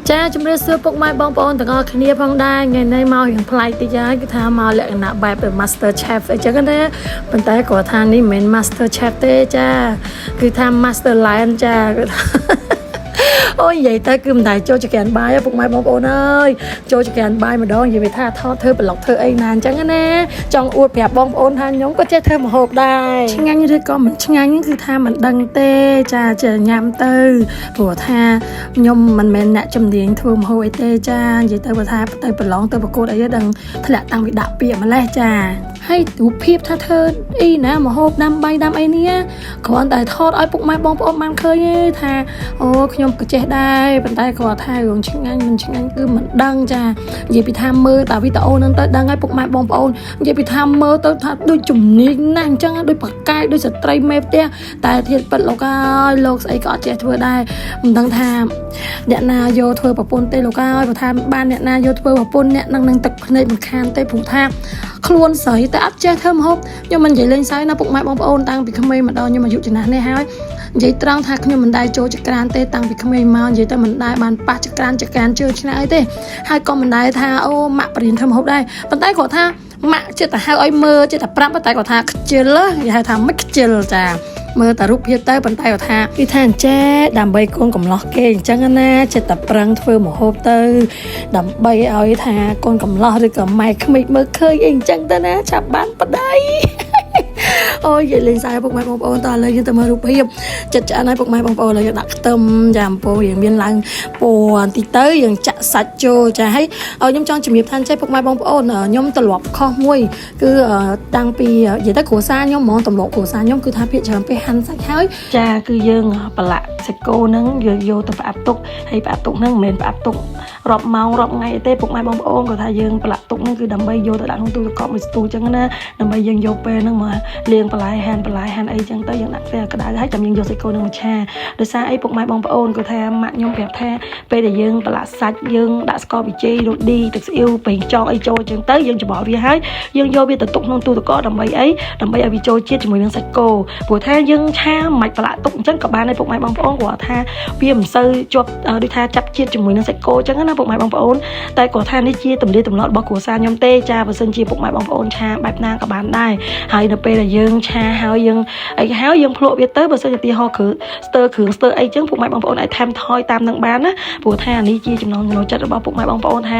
ចាជំរាបសួរពុកម៉ែបងប្អូនទាំងអស់គ្នាផងដែរថ្ងៃនេះមករៀងប្លែកតិចហើយគឺថាមកលក្ខណៈបែប Master Chef អីចឹងណាប៉ុន្តែគាត់ថានេះមិនមែន Master Chef ទេចាគឺថា Master Lion ចាគឺថា អូយនិយាយទៅគឺមិនដែលចូលចក្រានបាយទេពុកម៉ែបងប្អូនអើយចូលចក្រានបាយម្ដងនិយាយវាថាថតធ្វើប្លុកធ្វើអីណាអញ្ចឹងណាចង់អួតប្រាប់បងប្អូនថាខ្ញុំក៏ចេះធ្វើម្ហូបដែរឆ្ងាញ់ឬក៏មិនឆ្ងាញ់គឺថាមិនដឹងទេចាចេះញ៉ាំទៅព្រោះថាខ្ញុំមិនមែនអ្នកជំនាញធ្វើម្ហូបអីទេចានិយាយទៅបើថាទៅប្រឡងទៅប្រកួតអីដឹងធ្លាក់តាំងពីដាក់ពាក្យម្លេះចាហើយរូបភាពថាធ្វើអីណាម្ហូបដាំបាយដាំអីនេះគ្រាន់តែថតឲ្យពុកម៉ែបងប្អូនបានឃើញទេថាអូខ្ញុំក៏ចេះដែរប៉ុន្តែគាត់ថារឿងឆ្ងាញ់មិនឆ្ងាញ់គឺមិនដឹងចានិយាយពីថាមើលតាវីដេអូហ្នឹងទៅដឹងហើយពុកម៉ែបងប្អូននិយាយពីថាមើលទៅថាដូចជំនាញណាស់អញ្ចឹងដូចបកកាយដូចស្ត្រីមេផ្ទះតែធៀបពិតលោកអើយលោកស្អីក៏អត់ចេះធ្វើដែរមិនដឹងថាអ្នកណាយកធ្វើប្រពន្ធទេលោកអើយបើថាបានអ្នកណាយកធ្វើប្រពន្ធអ្នកនឹងនឹងទឹកភ្នែកមិនខានទេព្រោះថាខ្លួនស្រីតែអត់ចេះធ្វើម្ហូបខ្ញុំមិននិយាយលេងសើចណាពុកម៉ែបងប្អូនតាំងពីក្មេងមកដល់ខ្ញុំអាយុចំណាស់នេះហើយនិយាយត្រង់ថាខ្ញុំមិនដែលចូលចក្រានទេតាំងពីក្មេងមកនិយាយទៅមិនដែលបានប៉ះចក្រានចក្រានជើងឆ្នាក់អីទេហើយក៏មិនដែលថាអូម៉ាក់បរៀនធ្វើម្ហូបដែរប៉ុន្តែគាត់ថាម៉ាក់ចិត្តតែហៅឲ្យមើលចិត្តតែប្រាប់ប៉ុន្តែគាត់ថាខ្ជិលគេហៅថាមិនខ្ជិលចាមើលតែរូបភាពទៅប៉ុន្តែគាត់ថាគឺថាអញ្ចេះដើម្បីកូនកំឡោះគេអញ្ចឹងណាចិត្តតែប្រឹងធ្វើម្ហូបទៅដើម្បីឲ្យថាកូនកំឡោះឬក៏ម៉ែក្មេកមើលឃើញអីអញ្ចឹងទៅណាឆាប់បានប្តី អូយនិយាយលេងសើចពុកម៉ែបងប្អូនតោះឥឡូវយើងទៅមើលរូបភាពចិត្តឆ្អិនហើយពុកម៉ែបងប្អូនឥឡូវយើងដាក់ខ្ទឹមចាអំពងយើងមានឡើងពណ៌បន្តិចទៅយើងចាក់សាច់ចូលចាហើយខ្ញុំចង់ជំរាបថាចេះពុកម៉ែបងប្អូនខ្ញុំទម្លាប់ខុសមួយគឺតាំងពីនិយាយទៅគ្រួសារខ្ញុំហ្មងទម្លាប់គ្រួសារខ្ញុំគឺថាភាគច្រើនពេលហាន់សាច់ហើយចាគឺយើងប្រឡាក់សាច់គោហ្នឹងយើងយកទៅផ្អាប់ទុកហើយផ្អាប់ទុកហ្នឹងមិនមែនផ្អាប់ទុករាប់ម៉ោងរាប់ថ្ងៃទេពុកម៉ែបងប្អូនគាត់ថាយើងប្រឡាក់ទុកហ្នឹងគឺដើម្បីយកទៅដាក់ក្នុងទូទឹកកកមួយស្ទូអញ្ចឹងណាដើម្បីយើងយកពេលហ្នឹងមកលាងបន្លែហាន់បន្លែហាន់អីចឹងទៅយើងដាក់ពេលក្តៅហើយចាំយើងយកសាច់គោហ្នឹងមកឆាដោយសារអីពុកម៉ែបងប្អូនគាត់ថាម៉ាក់ខ្ញុំប្រាប់ថាពេលដែលយើងប្រឡាក់សាច់យើងដាក់ស្ករប៊ីចេងរ៉ូឌីទឹកស្អ៊ីវប្រេងខ្យងអីចូលចឹងទៅយើងច្របល់វាហើយយើងយកវាទៅទុកក្នុងទូទឹកកកដើម្បីអីដើម្បីឲ្យវាចូលជាតិជាមួយនឹងសាច់គោព្រោះថាយើងឆាមិនប្រឡាក់ទុកអញ្ចឹងក៏បានដែរពុកម៉ែបងប្អូនគាត់ថាវាមិនសូវជាប់ដូចថាចាប់ជាតិជាមួយនឹងសាច់គោអញ្ចឹងណាពុកម៉ែបងប្អូនតែគាត់ថានេះជាទំនៀមទម្លាប់របស់គ្រួសារខ្ញុំទេចាបើសិនជាពុកម៉ែបងប្អូនឆាបែបណាក៏បានដែរហើយនៅពេលដែលយើងឆាហើយយើងអីហើយយើងភ្លក់វាទៅបើសិនជាទីហោគ្រឿងស្ទើគ្រឿងស្ទើអីចឹងពុកម៉ែបងប្អូនអាចថែមថយតាមនឹងបានណាព្រោះថានេះជាចំណងចំណូលចិត្តរបស់ពុកម៉ែបងប្អូនថា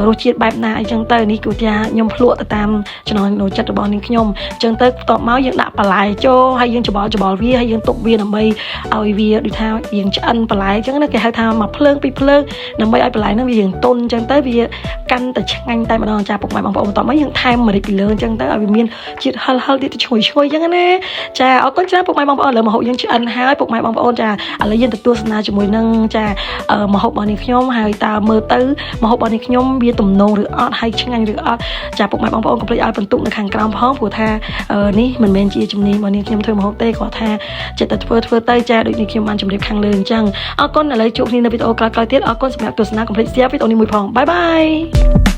រសជាតិបែបណាអីចឹងទៅនេះគឺថាខ្ញុំភ្លក់ទៅតាមចំណងចំណូលចិត្តរបស់នាងខ្ញុំអញ្ចឹងទៅបន្ទាប់មកយើងដាក់បន្លែចូលហើយយើងច្បល់ច្បល់វាហើយយើងទុកវាដើម្បីឲ្យវាដូចថាយើងឆ្អិនបន្លែអញ្ចឹងណាគេហៅថាមួយភ្លើងពីរភ្លើងដើម្បីឲ្យបន្លែហ្នឹងវាយើងទន់អញ្ចឹងទៅវាកាន់តែឆ្ងាញ់តែម្ដងចាពុកម៉ែបងប្អូនបន្ទាប់មកយើងថែមម្រេចពីលើអញ្ចឹងទៅឲ្យវាមានជាតិហឹរហឹរទៀតឈ្ងុយឈ្ងុយអញ្ចឹងណាចាអរគុណច្រើនពុកម៉ែបងប្អូនឥឡូវម្ហូបយើងឆ្អិនហើយពុកម៉ែបងប្អូនចាឥឡូវយើងទៅទស្សនាជាមួយនឹងចាម្ហូបរបស់នេះខ្ញុំហើយតើមើលទៅម្ហូបរបស់នេះខ្ញុំវាទំនងឬអត់ហើយឆ្ងាញ់ឬអត់ចាពុកម៉ែបងប្អូនកុំភ្លេចឲ្យបន្ទុកនៅខាងក្រោមផងព្រោះថានេះមិនមែនជាជំនាញរបស់នេះខ្ញុំធ្វើម្ហូបទេគាត់ថាចិត្តតែធ្វើធ្វើទៅចាដូចនេះខ្ញុំបានជម្រាបខាងលើអញ្ចឹងអរគុណឥឡូវជួបគ្នានៅវីដេអូក្រោយៗទៀតអរគុណសម្រាប់ទស្សនាកុំភ្លេច share វីដេអូនេះមួយផង bye bye.